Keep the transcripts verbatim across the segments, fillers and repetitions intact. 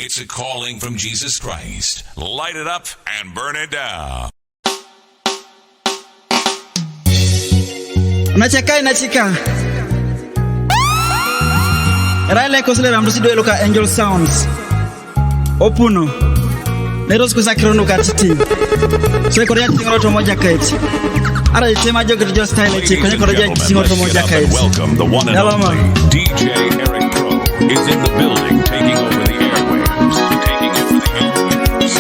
It's a calling from Jesus Christ. Light it up and burn it down. Nachaka nachika. Raile kosle ramdu sido eluka Angel Sounds. Opuno. Neros kusa kirono ka titi. So korea tingro to moja kait. Ara itema jogo jo style chi korea korea tingro to moja kait. Welcome the one and Yalama. Only D J Eric Pro is in the building, taking over the airwaves. Taking over the airwaves.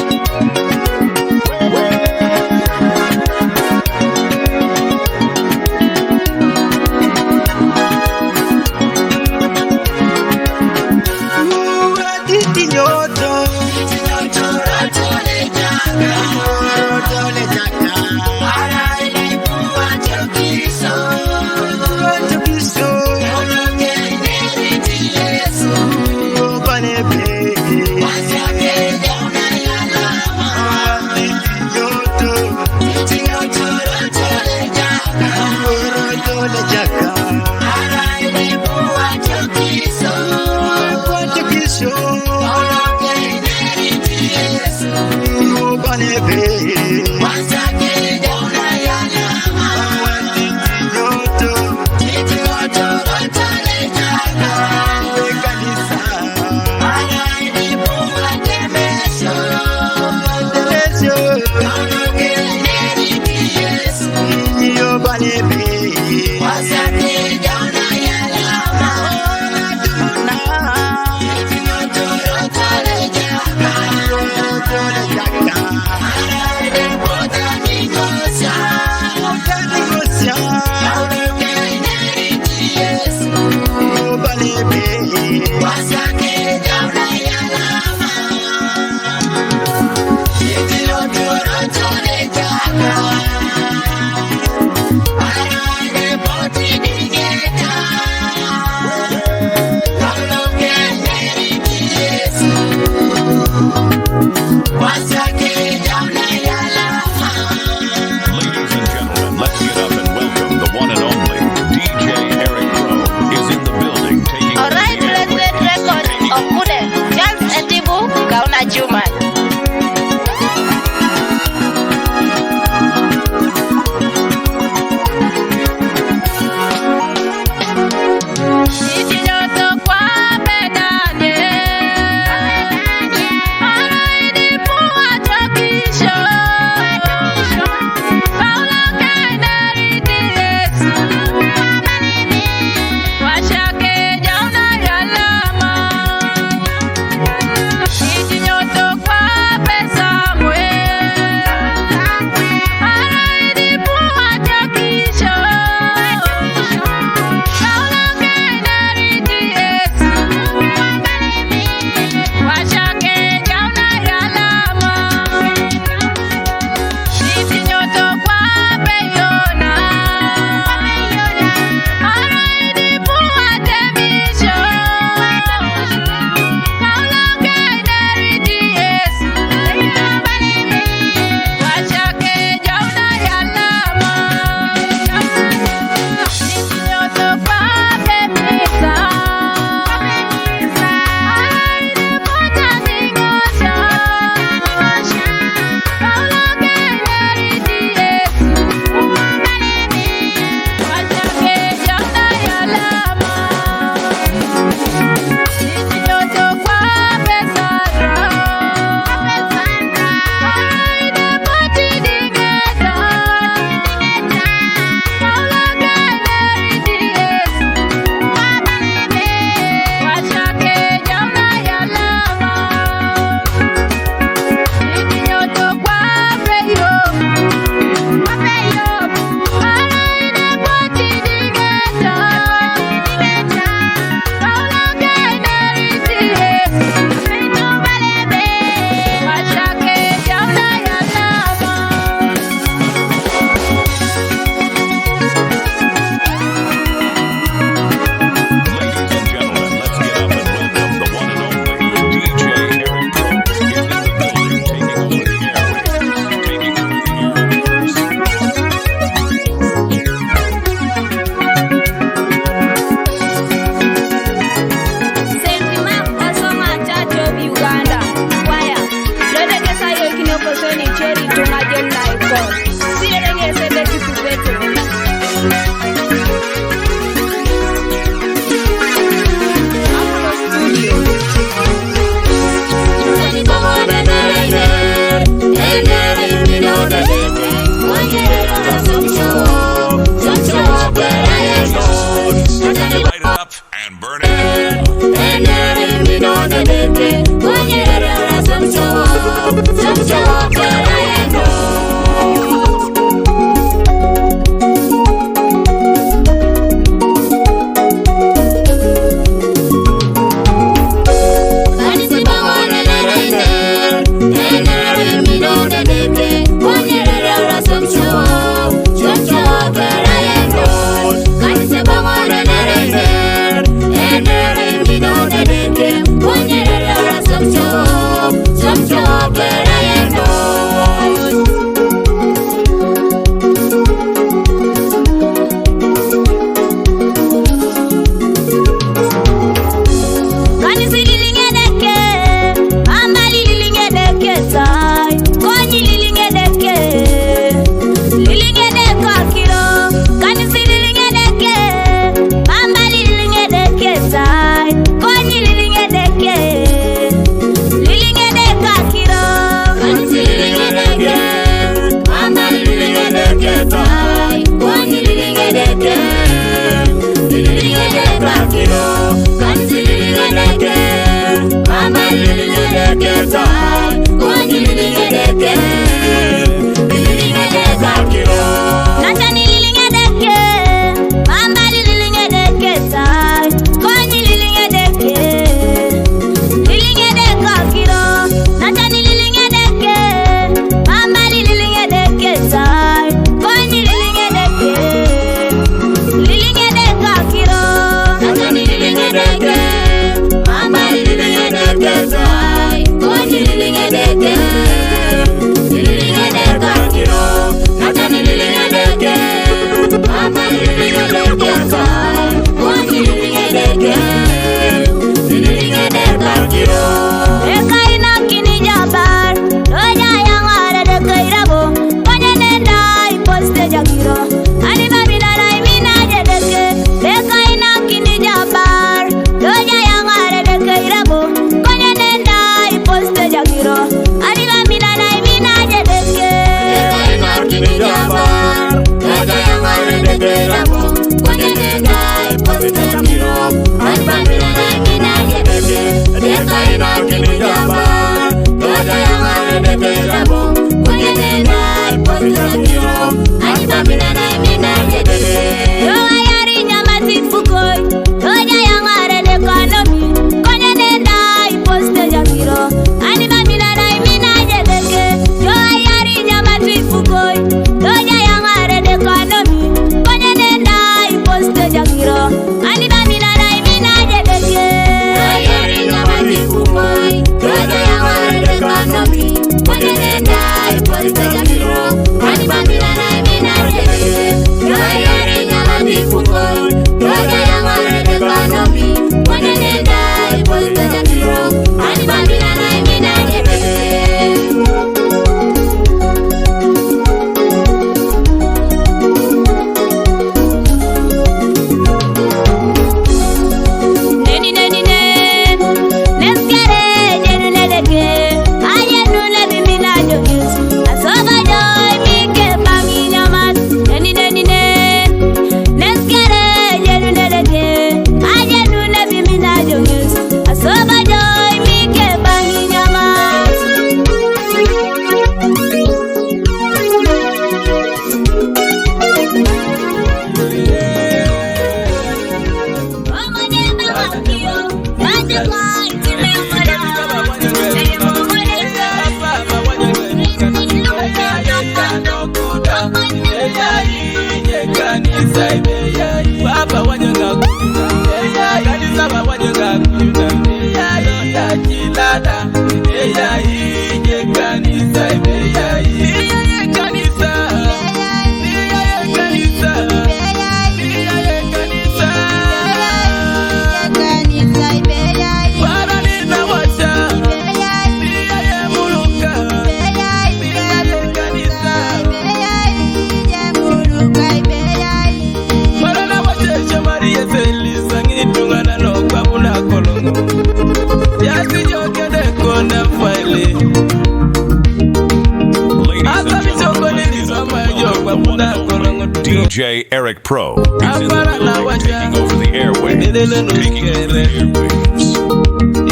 D J Eric Pro is in the building, taking over the airwaves. Taking over the airwaves.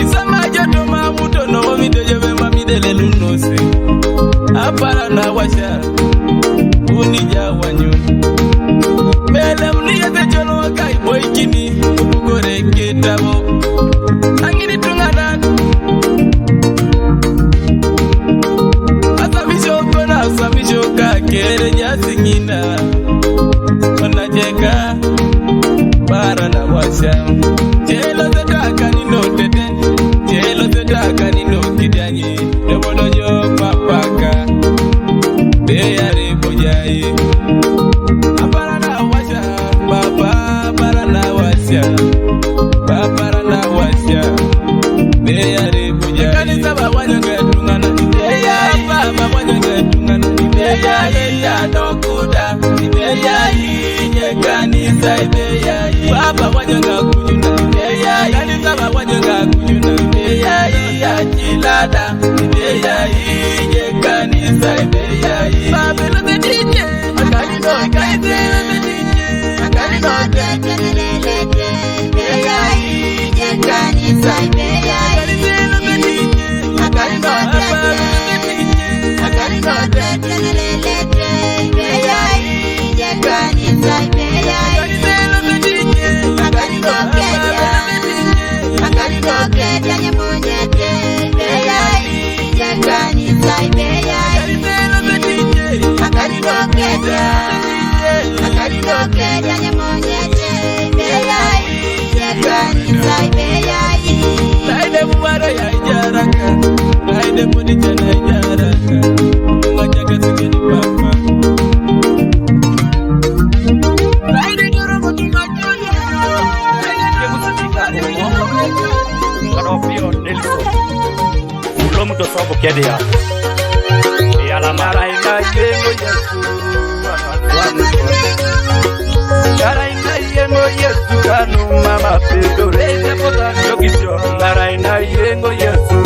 Isama joto mamuto no mi de jebe ma mi de le luno se. Apara na washa. Uni ja wanyu. Mele mni yete jono kai boy kini. Kukore ketabo. Angini tunganan. Asamisho kona asamisho ka kere ja singina. Kona jeka. Para na washa. Jelo se taka ni no tete. Jelo se taka ni no kidanyi. Debono yo papaka. Deyare bojaye. Apara na washa. Baba, para na washa. Baba, para na washa. Deyare bojaye. Kanisa ba wanya ga tungana. Deyare. Baba, ba wanya ga tungana. Deyare ya dokuda. Deyare. Ye kanisa. Deyare. Baba, wanya ga kunyuna. Deyare. Kanisa ba wanya ga kunyuna. Deyare. Ya chilada. Ibeyayi, ye kanisa ibeyayi. Babylon the D J. Akali no, akali no, akali no, ibeyayi, ye kanisa ibeyayi. Akali no, akali no, ibeyayi, ye kanisa ibeyayi. Ulo muto sobo kede ya. Yala mara ina yengo Yesu. Ngara ina yengo Yesu kanu mama pedo reze pota yokisyo. Ngara ina yengo Yesu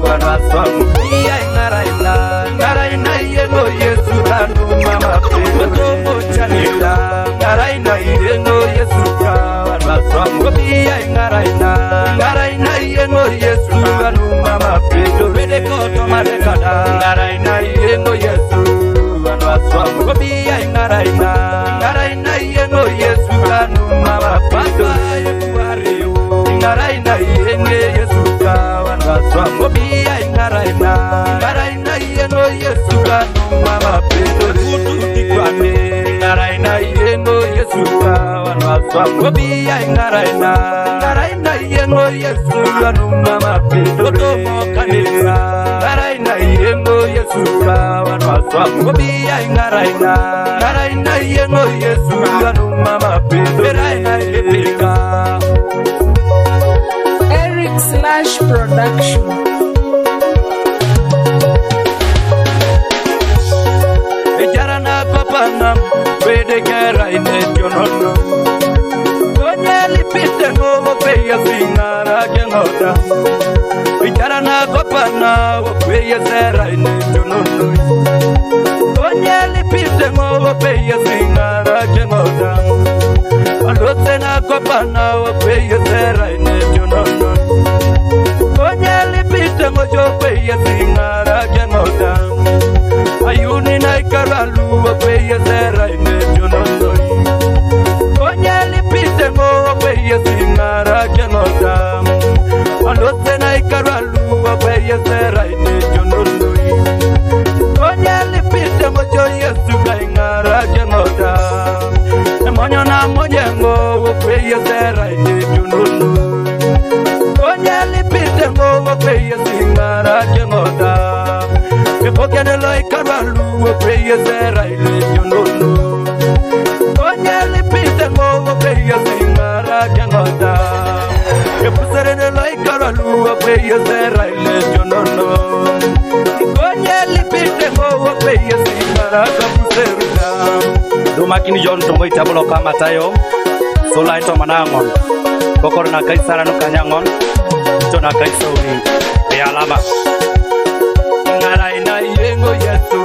wana swamu. Iya ngara ina, ngara ina yengo Yesu kanu mama pedo reze pota yokisyo. Ngara ina yengo Yesu ka wana swamu. Iya ngara ina, ngara ina yengo Yesu anu mama pedo bede koto mare kada. Ngara ina yengo Yesu anu aswamu. Iya ngara ina, ngara ina yengo Yesu anu mama pedo. Ngara ina yengo Yesu ka anu aswamu. Iya ngara ina, ngara ina yengo Yesu ka mama pedo kutu tikwane. Ngara ina yengo Yesu ka wana swamu. Iya ngara ina, ngara ina yengo Yesu anu mama pedo to mo kanisa. Ngara ina yengo Yesu ka wana swamu. Iya ngara ina, ngara ina yengo Yesu anu mama pedo. Ngara ina epika. Eric Slash Production. Ejara na kopana, wede kera ine jonono. Konye lipite ngo peye singara jengota. Ejara na kopana, weye sera ine jonono. Konye lipite ngo peye singara jengota. Alote na kopana, weye sera ine jonono. Konye lipite ngo jo peye singara jengota. Ayuni na ikaralu peye sera ine jonono. Konye lipite ngo peye singara jengota. Alote na ikaralu peye sera ine jonono. Konye lipite ngo jo Yesu ka ingara jengota. Emonyo na mojengo peye sera ine jonono. Konye lipite ngo Peye singara ke ngota. Ke pokene loi karalu peye sera ile yonono. Konye lipite ngo peye singara ke ngota. Ke pusere ne loi karalu peye sera ile yonono. Konye lipite ngo peye singara ka puserda. Dumakini John Tongo Itabulo kama tayo. Sula ito manangon. Kokor na kaisara no kanyangon. Ito na kaisori. E alama. Ngaraina yengo Yesu.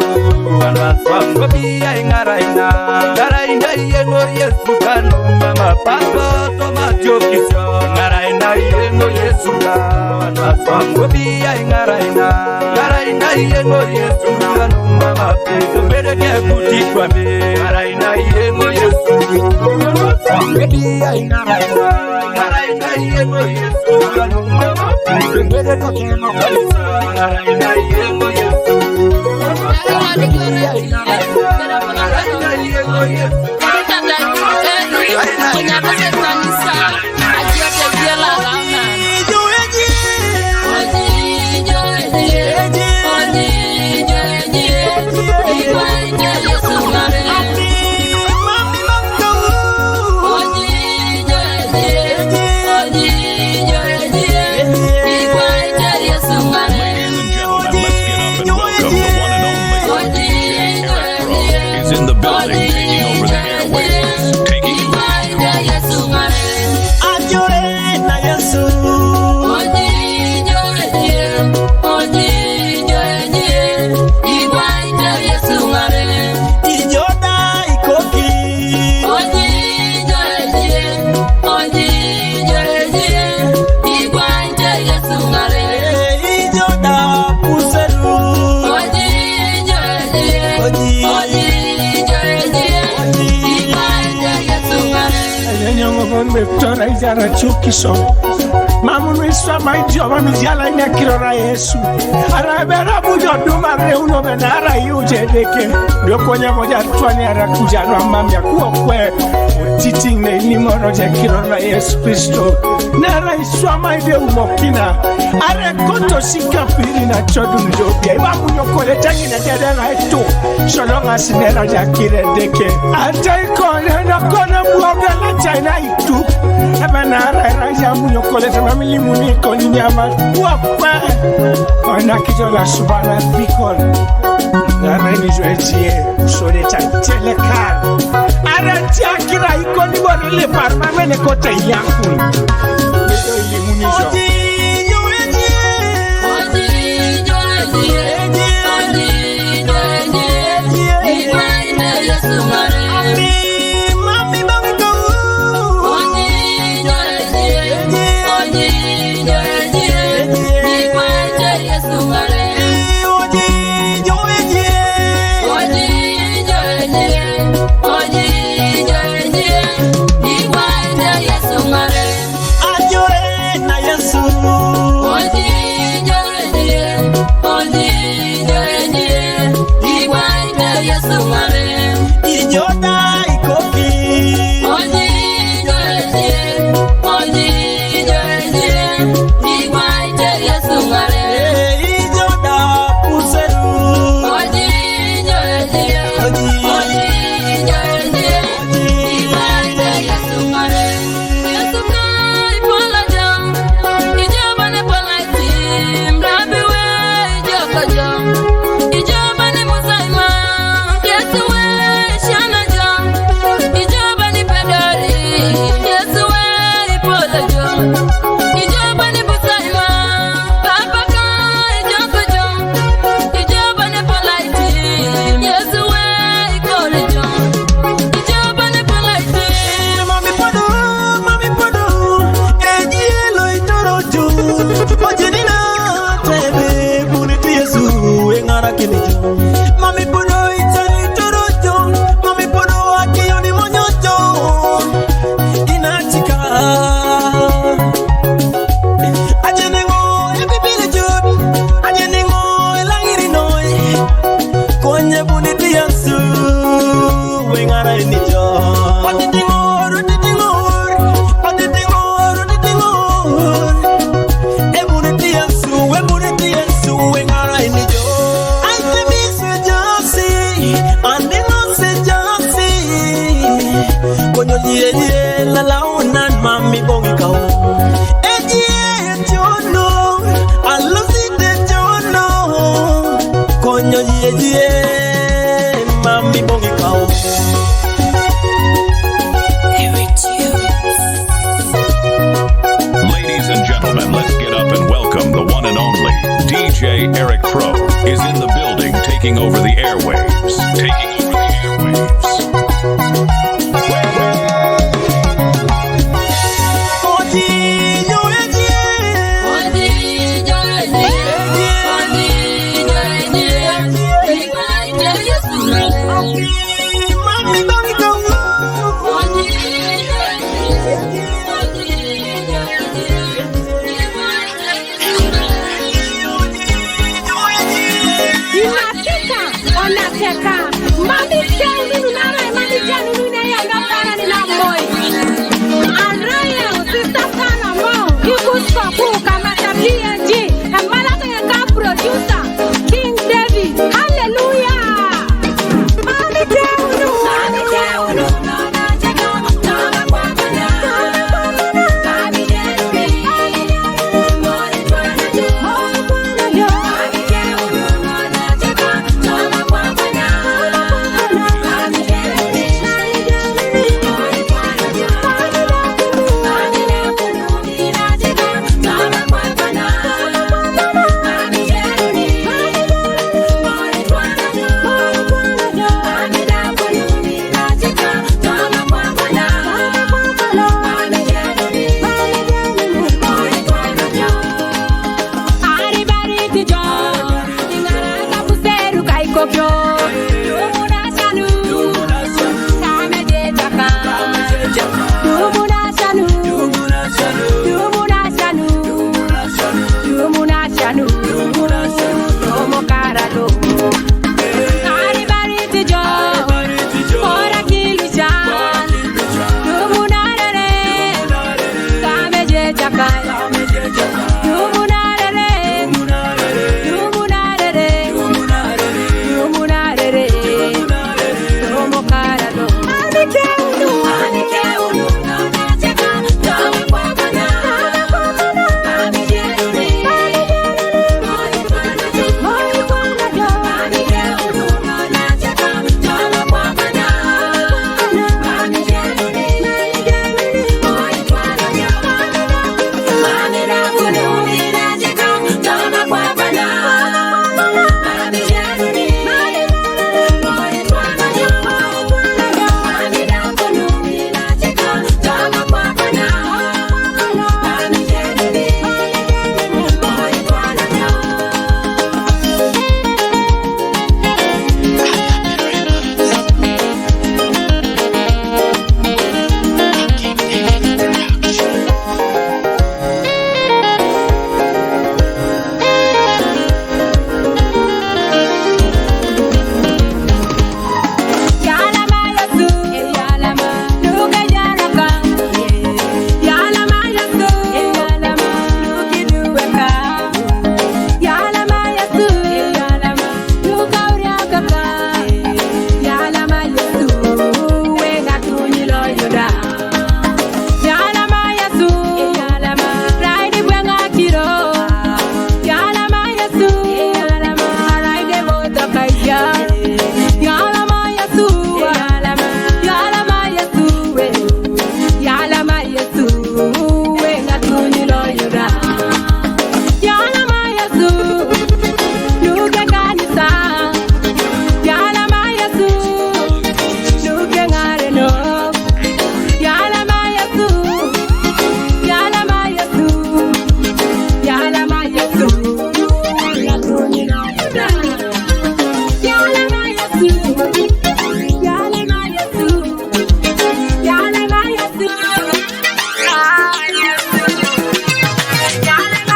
Anaswango bia ngaraina. Ngaraina yengo Yesu kanu mama pato toma jokisio. Ngaraina yengo Yesu. Anaswango bia ngaraina. Ngaraina yengo Yesu kanu mama pito. Bere ke kuti kwa me. Ngaraina yengo Yesu. Anaswango bia ngaraina. Ladies and gentlemen, let's get up and welcome the one and only D J Eric Pro is in the building, taking over the airwaves. Taking Nyongo bombe tora ijara chukiso. Mamu nuiswa mai jova nujala ina kirora Yesu. Ara bera mujo duma reuno benara yuje deke. Ndio konya moja twani ara kuja no mamya kuwa kwe. Teaching ne ni moro je kirora Yesu Kristo. Nara iswa mai be umokina. Are koto sika piri na chodu njobia. Iwa mujo kole tangi na dede na eto. Solo nga sinera ja kire deke. Ate kone na kone muoga na china itu. Ebe na ara era ja mujo kole tama mili muni koni nyama. Wakwa. Ona kijo la subana bikon. Ara ni jo etie. Sole ta telekar. Ara ja kira ikoni bori le parma mene kota yakun. Ejo ili muni jo. Ajore na Yesu. J Eric Pro is in the building, taking over the airwaves. Taking over the airwaves. Hakika wanateka. Mami Jane, nunu nara, Mami Jane, nunu na ya na para ni na moi. Andrea, sister sana mo. Ikusko ku kamata P N G. Amala tenga ka producer. King David. Hallelujah. Mami Jane, nunu.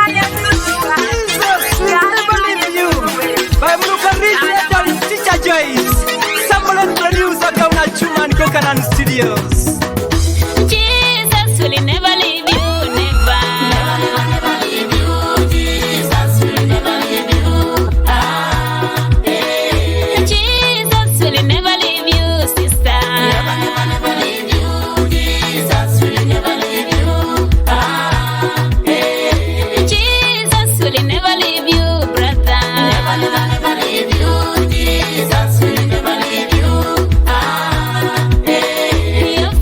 Jesus, we never leave you. By Muluka Rich Letters, Teacher Joyce. Sample producer Kauna Chuma and Kokanan Studios. Jesus will never leave you, never. Never, never, never leave you. Jesus will never leave you. Ah, eh. Jesus will never leave you, sister. Never, never, never leave you. Jesus will never leave you. Ah, eh. Jesus will never leave you, brother. Never, never, never leave you. Jesus will never leave you. Ah, eh.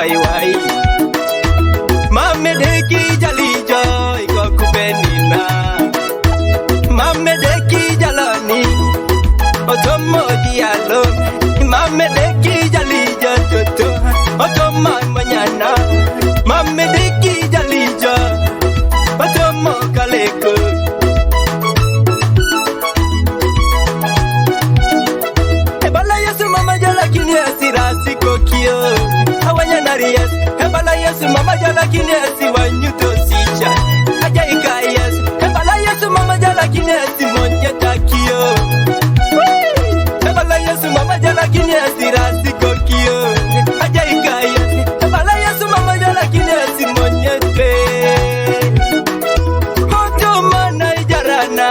Wai wai. Mame deki jali joy ko kubenina. Mame deki jalani. Otomo dialo. Mame deki jali joy toto. Otomo manyana. Mame deki jali joy. Otomo kaleko. Ebala Yesu mama jala kini asira siko kio. Awanya nari yes. Ebala Yesu mama jala kini asi wanyuto sicha. Aja ika yes. Ebala Yesu mama jala kini asi monye takio. Ebala Yesu mama jala kini asira siko kio. Aja ika yes. Ebala Yesu mama jala kini asi monye te. Koto mana ijarana.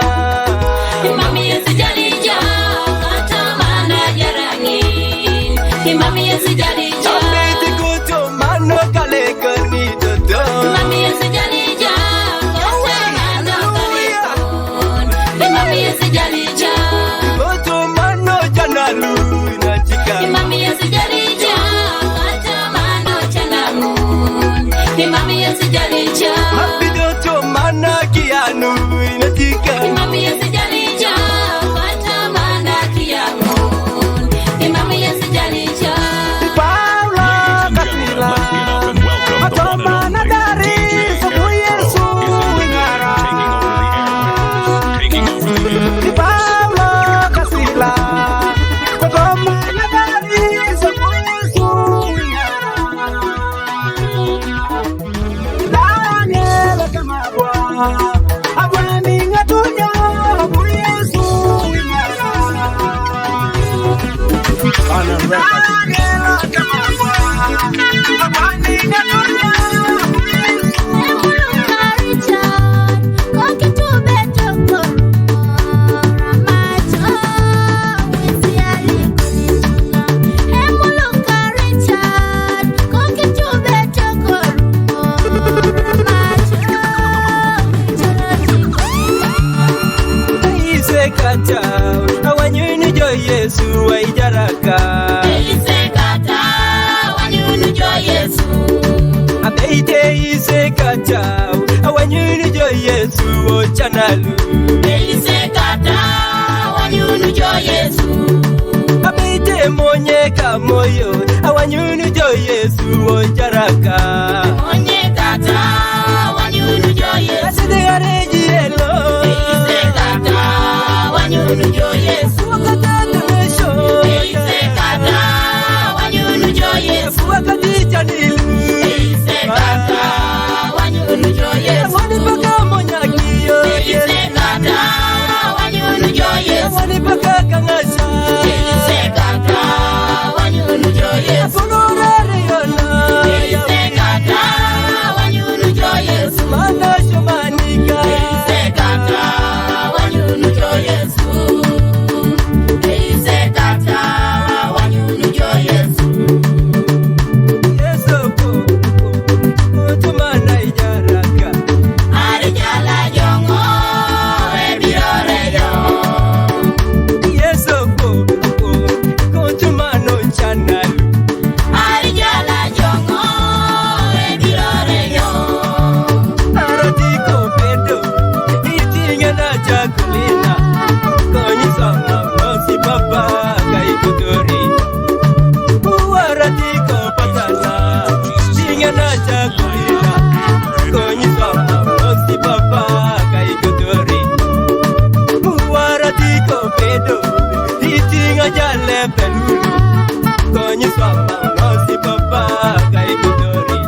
Imami Yesu jali jo, koto mana jarani. Imami Yesu jali jo. Abeti koto mano kale kani toto. Imami Yesu jali jo, koto mano kale kon. Imami Yesu jali jo. Koto mano janalu na chika. Imami Yesu jali jo, koto mano janalu. Imami Yesu jali jo. Mabido to mana kianu inatika. Imami Yesu jali jo, koto mana kianu. Imami Yesu jali jo. Paula Kasila. Atoma na dari sabu Yesu ngara. Paula Kasila. Atoma na dari sabu Yesu ngara. Daniel Kamabwa. Abwani ngatunya, abu Yesu. Isekata, awanyuni jo Yesu, waijaraka. Isekata, awanyuni jo Yesu. Abeite isekata, awanyuni jo Yesu, ochanalu. Isekata, awanyuni jo Yesu. Abeite monye kamoyo, awanyuni jo Yesu, ojaraka. Monye kata, awanyuni jo Yesu. Asidi areji elo. Isekata, awanyuni jo Yesu. Wakata tumesho. Isekata, awanyuni jo Yesu. Wakati chanilu. Isekata, awanyuni jo Yesu. Wani paka monyakiyo. Isekata, awanyuni jo Yesu. Wani paka kangasha. Isekata, awanyuni jo Yesu. Isekata, awanyuni jo Yesu. Mana shomanika. Isekata, awanyuni jo Yesu. Isekata, awanyuni jo Yesu. Yesu ko, ko, ko, tumana ijaraka. Arijala jongo, ebirore yo. Yesu ko, ko, ko, tumano chanalu. Arijala jongo, ebirore yo. Arati ko pedo, itinga na chakulina. Konyi sama, no si papa, kai tutori. Uwarati ko patana, tinga na chakulina. Konyi sama, no si papa, kai tutori. Uwarati ko pedo, itinga jale pelulu. Konyi sama, no si papa, kai tutori.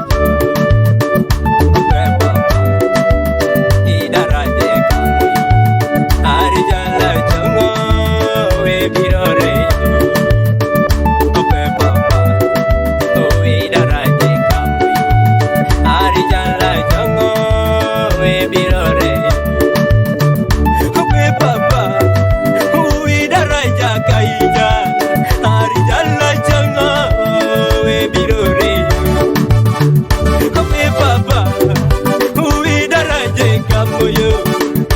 Kopi papa, uwi daraje kamoyo,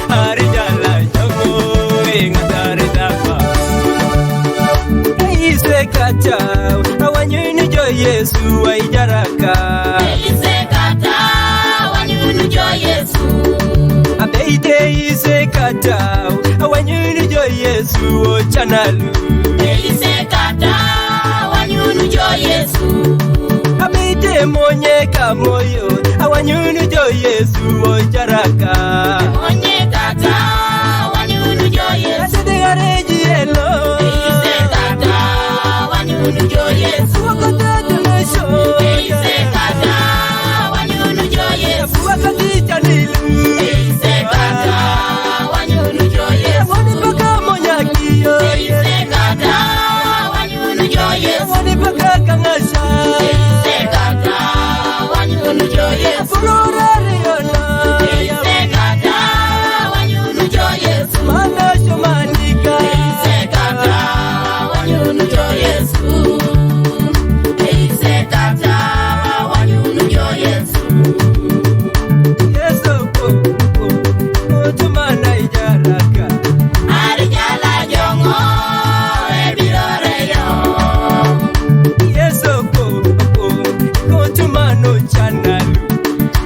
arijala jamo, ingatare dapa. Ise kacha, awanyuni jo Yesu, waijaraka. Jaraka. Isekata wanyunu jo Yesu. Abeide isekata wanyunu jo Yesu ochanalu. Isekata wanyunu jo Yesu. Abeide monye kamoyo awanyunu jo Yesu Jaraka. Monye kata wanyunu jo Yesu. Adede gareji elo. Isekata wanyunu jo Yesu. Wakata donosho. Isekata wanyunu jo Yesu. Wakati chanilu. Isekata wanyunu jo Yesu. Wani paka monyaki yo. Isekata wanyunu jo Yesu. Wani paka kangasha. Isekata wanyunu jo Yesu. Furorari ona. Isekata wanyunu jo Yesu. Mana shomanika. Isekata wanyunu jo Yesu. Isekata wanyunu jo Yesu. Yesu ko, ko, ko, tuma na ijaraka. Arijala jongo e biroreyo. Yesu ko, ko, ko, tuma no chanalu.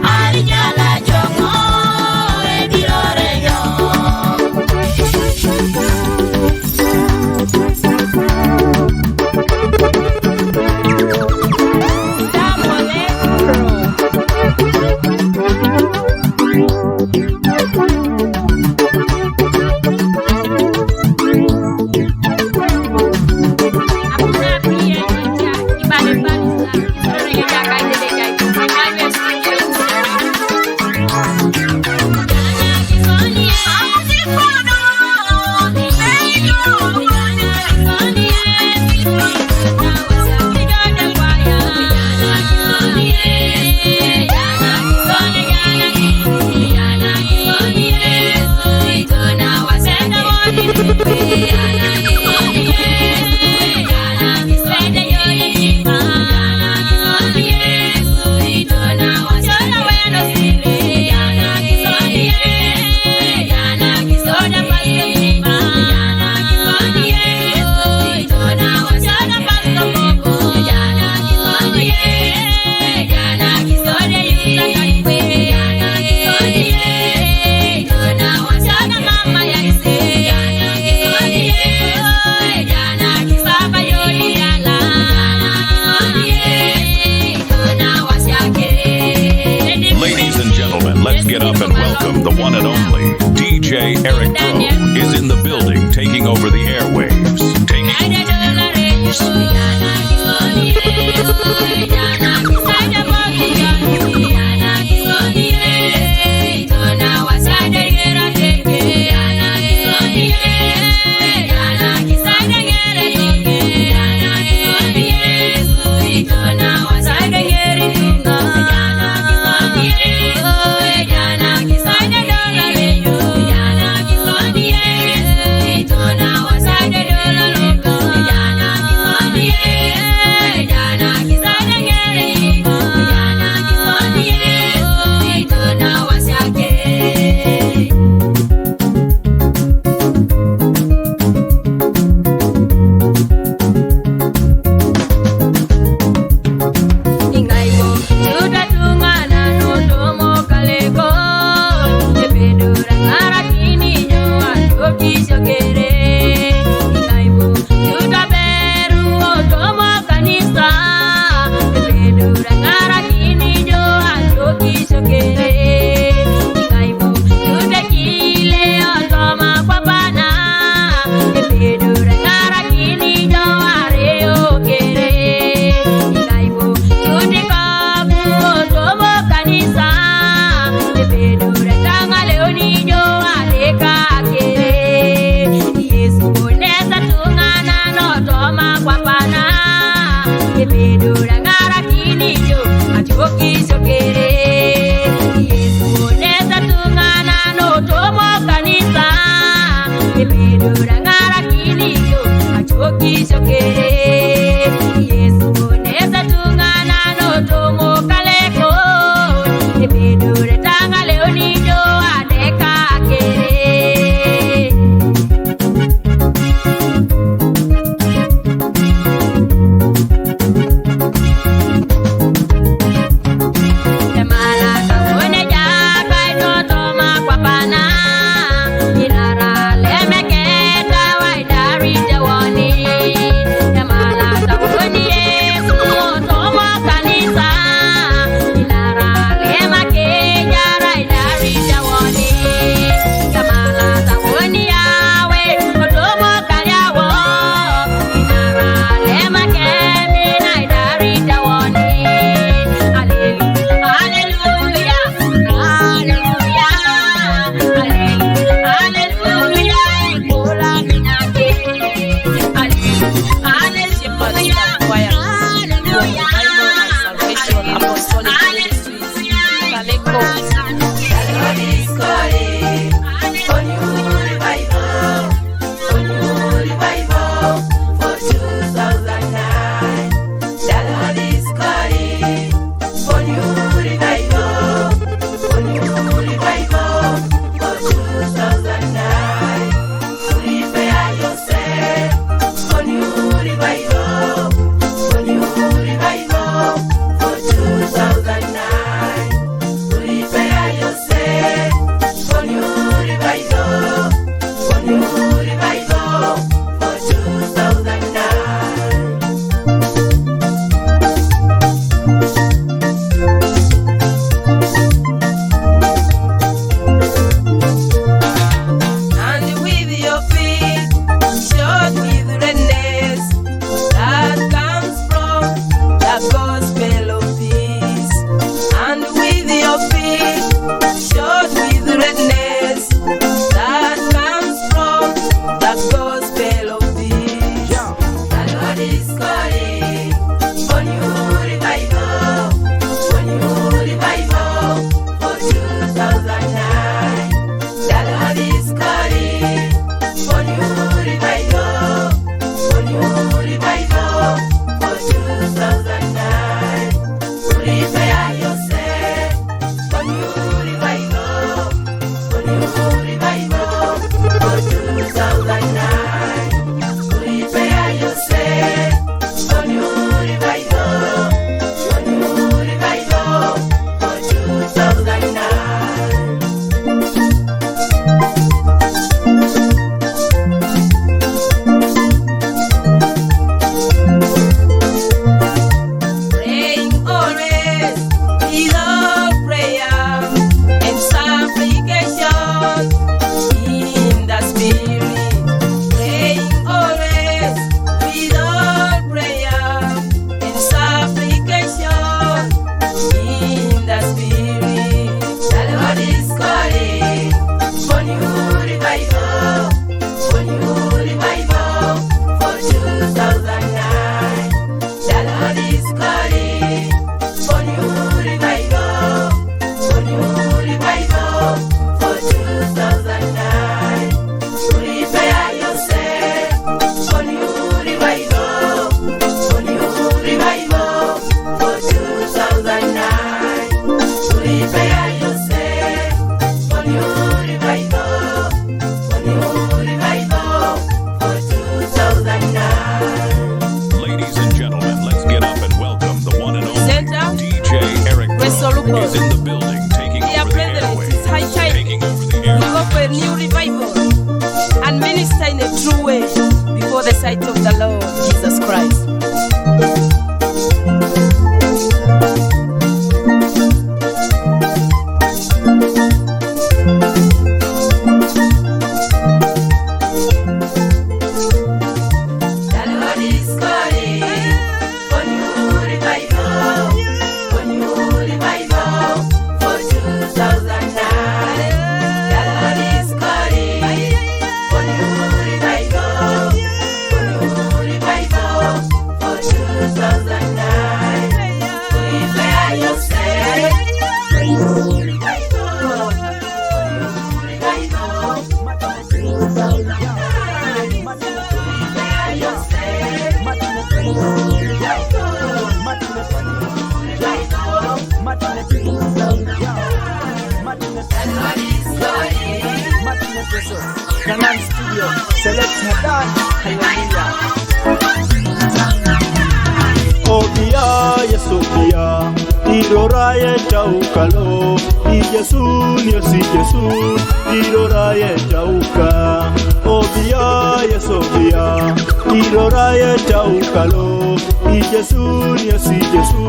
Arijala jongo e biroreyo. Ladies and gentlemen, let's get up and welcome the one and only D J Eric Pro is in the building, taking over the airwaves. Taking is in the building, taking over the airwaves. Dear brethren, it's high time we go for a new revival and minister in a true way before the sight of the Lord Jesus Christ. Kanan Studio, select Hadan, hallelujah. Obia, yes, obia, irora ye taukalo, i Jesu, ni osi Jesu, irora ye tauka. Obia, yes, obia, irora ye taukalo, i Jesu, ni osi Jesu,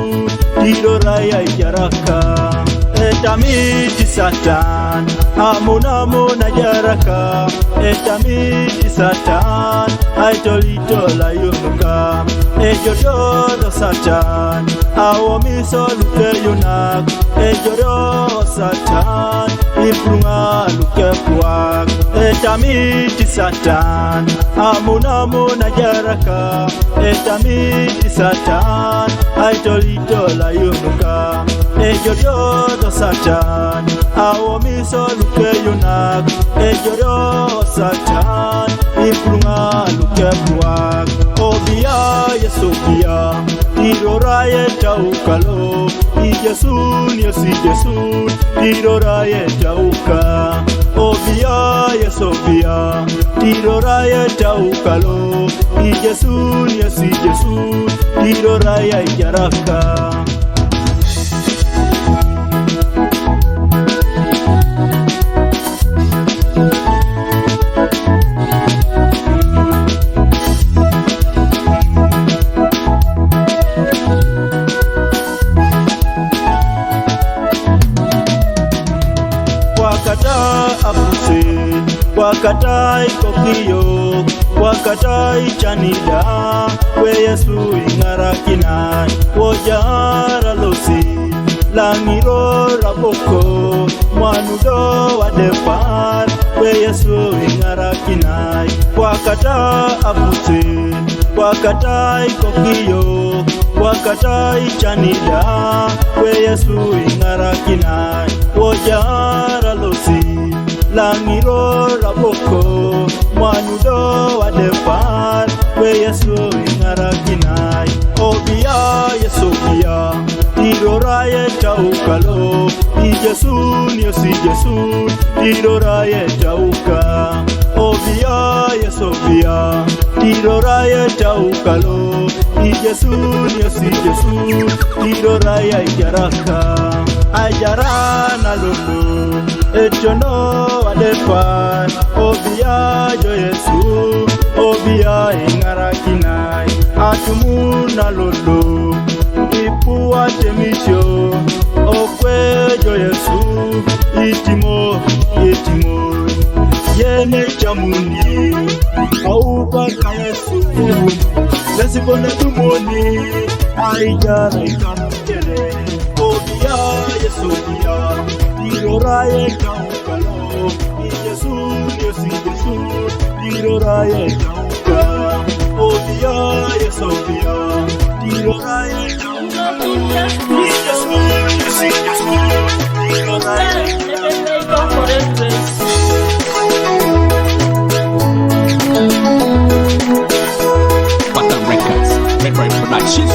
irora ye jaraka. Etamiti Satan, amuna muna jaraka. Etamiti Satan, aitolitola yunuka. Ejododo Satan, awomiso luke yunak. Ejodo Satan, iprunga luke puak. Etamiti Satan, amuna muna jaraka. Etamiti Satan, aitolitola yunuka. Ejododo Satan, awomiso luke yunak. Ejodo Satan, iprunga luke puak. Obia, yes, obia, irora ye taukalo, i Jesu, ni osi Jesu, irora ye tauka. Obia, yes, obia, irora ye taukalo, i Jesu, ni osi Jesu, irora ye jaraka. Wakata apuse, wakata ikokiyo, wakata ichanida, we Yesu ingarakinai, wojara losi, langiro raboko, mwanudo wadepar, we Yesu ingarakinai, wakata apuse, wakata ikokiyo, wakata ichanida, we Yesu ingarakinai, wojara losi, langiro raboko, mwanudo wadepar, we Yesu ingarakinai. Obia, yes, obia, irora ye taukalo, i Jesu, ni osi Jesu, irora ye tauka. Obia, yes, obia, irora ye taukalo, i Jesu, ni osi Jesu, irora ye jaraka. Ajarana lolo, echono adefar. Obia jo Yesu, obia ingarakinai. Atumuna lolo, ipu atemisio, okwe jo Yesu, itimo, itimo. Yene chamuni, aupa ka Yesu, lesibona tumoni, aijara ikamtele. Obia, yes, obia, irora ye taukalo, i Jesu, ni osi Jesu, irora ye tauka. Obia, yes, obia, irora ye tauka. Pata Records, Red Ray Productions.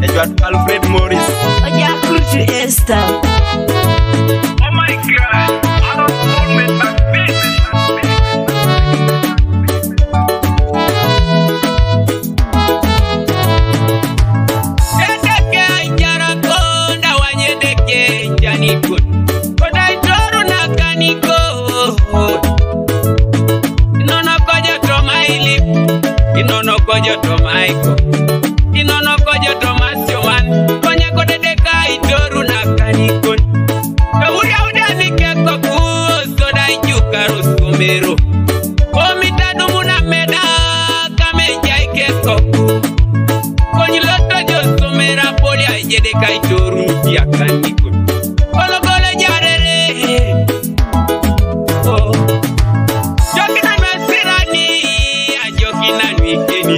Edward Alfred Morris. Oja Kurtu Esther. Oh my God, I don't want it like this. Edeke jara konda wanye deke jani kun. Koda itoru na kaniko. Inono kojo to maili. Inono kojo to maiko. Inono kojo to masioman. Konya kode deka itoru na kanikon. Kawuda uda ni keko kuo soda ijuka rusumero. Komi tadumu na meda kame jai keko. Konyi loto jo sumera poli a jede kai toru nuti a kanikon. Golo golo jarere. Oh. Joki na nwe sirani, a joki na nwe keni.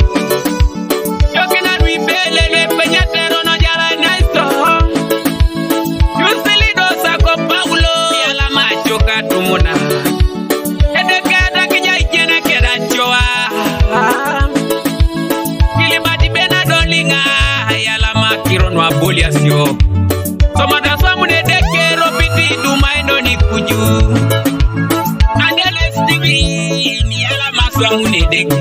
Joki na nwe belele, penyatero no jala na iso. Yusili do sako Paulo, yala ma joka tumuna. Edeke adaki jai jene keda joa. Kilibati bena dolinga, yala ma kironwa boliasio. Somada swamu ne deke robiti dumai no ni kuju. Andele stigli ni ala maswamu ne deke.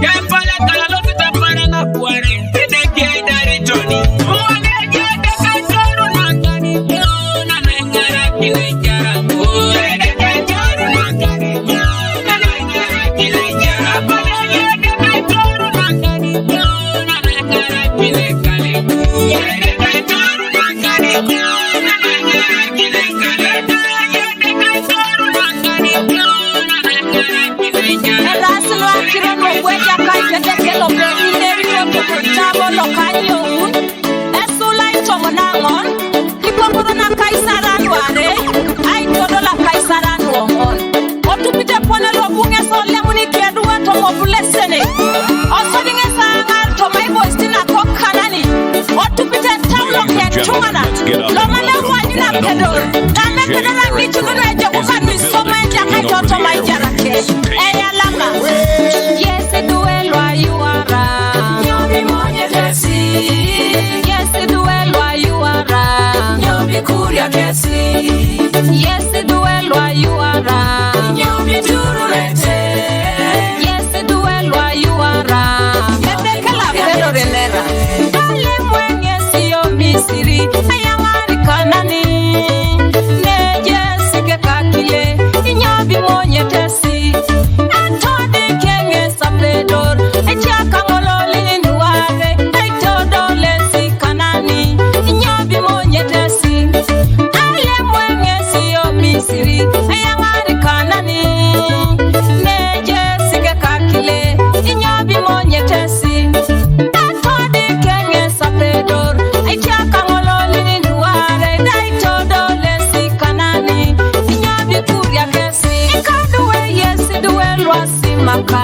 Kempale kala lo sita para na kuare. Ne deke dari toni. Mwane je deke soru na kani. Na na ngara kine jara. Ne deke soru na kani. Esula itomon ang'on, kipapuro na Kaisar aduare, aitodo la Kaisar aduong'on. Otupite pone lo bunge so lemuni kedua to mo blessene. Osodinge sa ngar to mai boistina ko kanani. Otupite taulo ke tungana. Lo mane wani na kedor. Kame kedora ni tungana joku kami so mai jaka to to mai jarake. Eya lama. Yes, duelo ayu. Maka.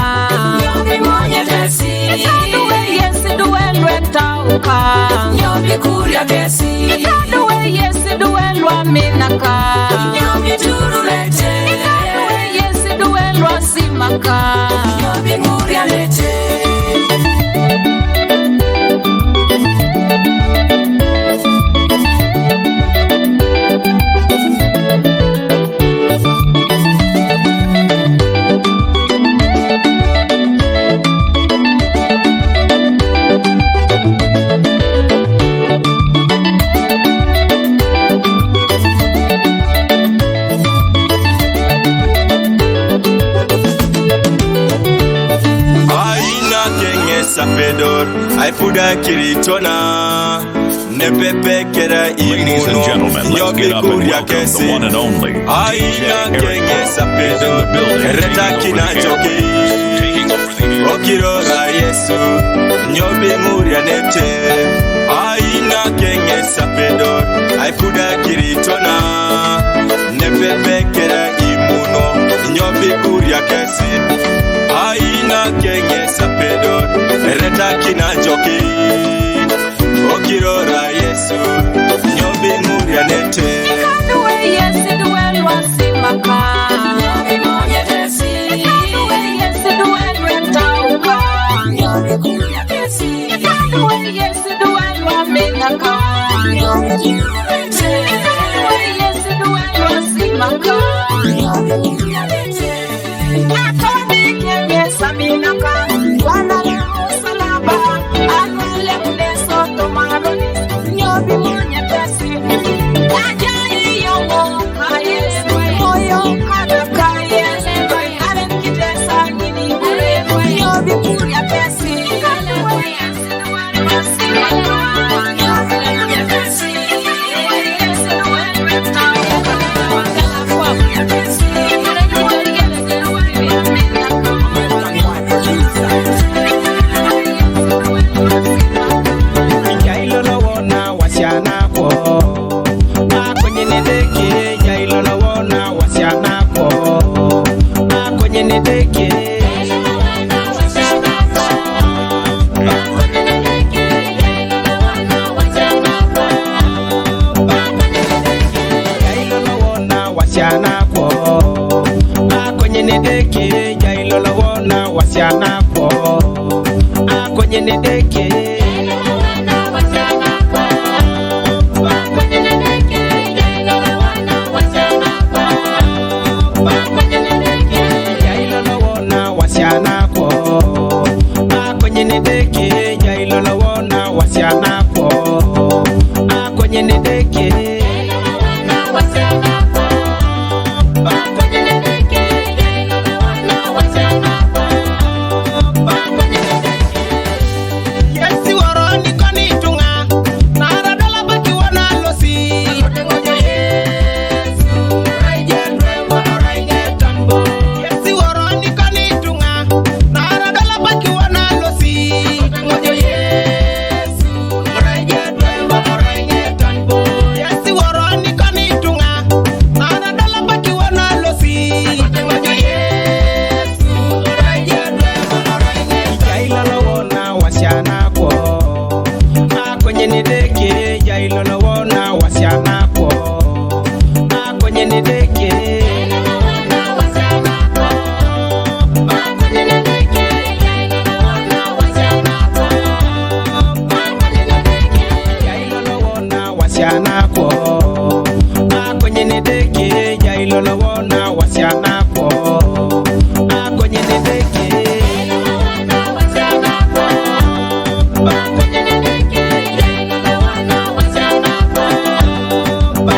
Nyobi mwenye tesi. Ikaduwe Yesu duwe lwetauka. Nyobi kuria kesi. Ikaduwe Yesu duwe lwaminaka. Nyobi turulete. Ikaduwe Yesu duwe lwasimaka. Nyobi kuria lete. Aina kenge sapedor, ai fuda kiritona. Nepepe kera. Ladies and imuno, gentlemen, let's nyobi get up and kuria welcome the kesi. One and only Aina D J Eric kenge Prou is in sapedor, the building, reta taking over kina the joki. Airwaves. Taking over the air. Okirora Yesu, nyobi muria nete. Aina kenge sapedor, ai fuda kiritona. Nepepe kera imuno, nyobi kuria kesi. Aina kenge sapedor, reta kina joki. Okirora Yesu, nyobi muria nete. Ikaduwe Yesu duwe lwasimaka. Nyobi mwenye tesi. Ikaduwe Yesu duwe lwetauka. Nyobi kuria kesi. Ikaduwe Yesu duwe lwaminaka. Nyobi kuria lete. Ikaduwe Yesu duwe lwasimaka. Nyobi kuria lete. Atoni kenge saminaka, Bwana la msalaba, anwale mleso tomaroni, nyobi mwenye pesi. Ajai yongo, kaye, moyo kada kaye, aren kitesa ngini, nyobi kuria pesi. Jailolo wona wasiana kwo. Akonye ne deke, jailolo wona wasiana kwo. Akonye ne deke. Jailolo wona wasiana kwo. Akonye ne deke, jailolo wona wasiana kwo. Akonye ne deke. Jailolo wona wasiana kwo. Akonye ne deke, jailolo wona wasiana kwo. Akonye ne deke. Yesi woro ni koni tunga, nara dola baki wana losi. Yesi woro ni koni tunga, nara dola baki wana losi. Yesi woro ni koni tunga, nara dola baki wana losi. Jailolo wona wasiana kwo. Akonye ne deke, jailolo wona wasiana kwo. Akonye ne deke. Jailolo wona wasiana kwo. Akonye ne deke, jailolo wona wasiana kwo.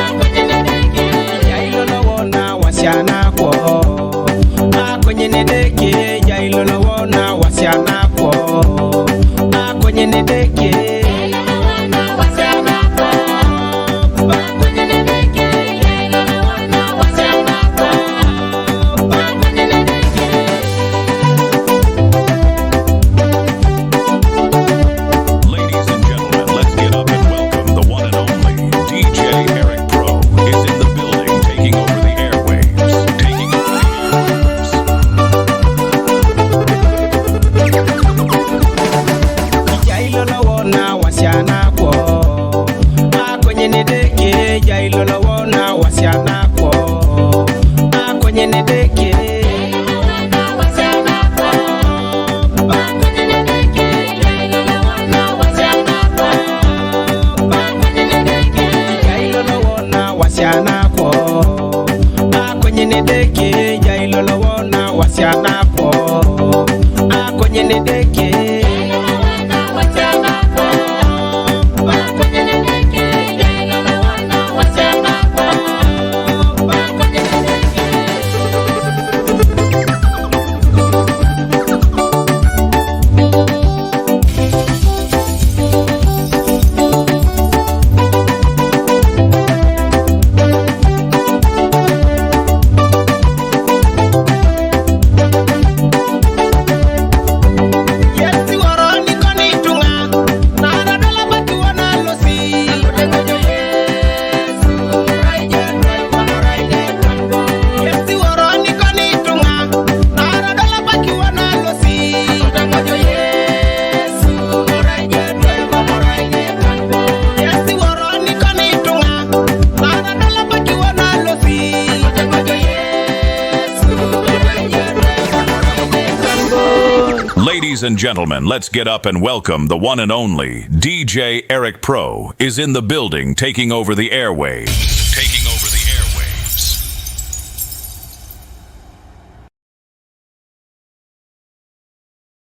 Akonye ne deke. Jailolo wona wasiana kwo. Akonye ne deke, jailolo wona wasiana kwo. Akonye ne deke. Ladies and gentlemen, let's get up and welcome the one and only D J Eric Prou is in the building, taking over the airwaves. Taking over the airwaves. Ladies and gentlemen, let's get up and welcome the one and only D J Eric Pro is in the building, taking over the airwaves.